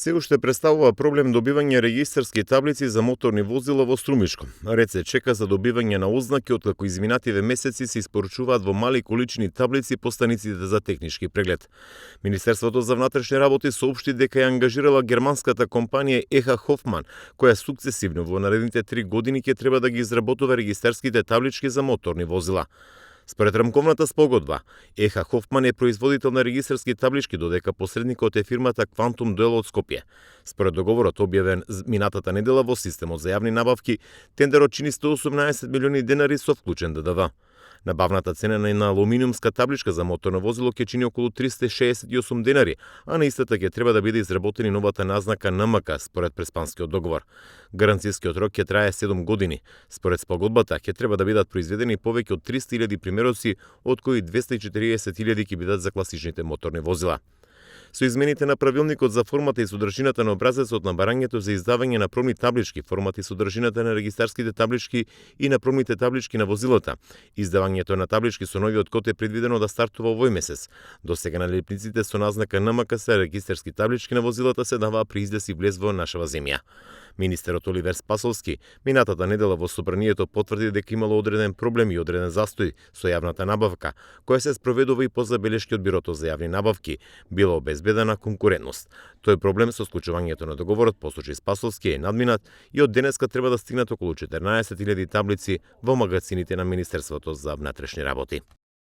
Се уште представува проблем добивање регистарски таблици за моторни возила во Струмишко. Ред се чека за добивање на ознаки, откако изминативе месеци се испоручуваат во мали количини таблици по станиците за технички преглед. Министерството за внатрешни работи соопшти дека ја ангажирала германската компанија ЕХ Хофман, која сукцесивно во наредните 3 години ќе треба да ги изработува регистарските таблички за моторни возила. Според рамковната спогодба, ЕХ Хофман е производител на регистарски таблички, додека посредникот е фирмата Quantum Duel од Скопје. Според договорот објавен минатата недела во системот за јавни набавки, тендерот чини 118 милиони денари со вклучен ДДВ. Набавната цена на алуминиумска табличка за моторно возило ќе чини околу 368 денари, а на истата ќе треба да биде изработена новата назнака НМК според преспанскиот договор. Гаранцијскиот рок ќе трае 7 години. Според спогодбата ќе треба да бидат произведени повеќе од 300.000 примероци, од кои 240.000 ќе бидат за класичните моторни возила. Со измените на правилникот за формата и содржината на образецот на барањето за издавање на пробни таблички, формата и содржината на регистарските таблички и на пробните таблички на возилата, издавањето на таблички со новиот код е предвидено да стартува овој месец. Досега налепниците со назнака НМК за регистарски таблички на возилата се даваа при излез и влез во нашава земја. Министерот Оливер Спасовски минатата недела во собранието потврди дека имало одреден проблем и одреден застој со јавната набавка, која се спроведува и по забелешки од Бирото за јавни набавки, била обезбедена конкурентност. Тој проблем со склучувањето на договорот, посочи Спасовски, е надминат и од денеска треба да стигнат околу 14.000 таблици во магазините на Министерството за внатрешни работи.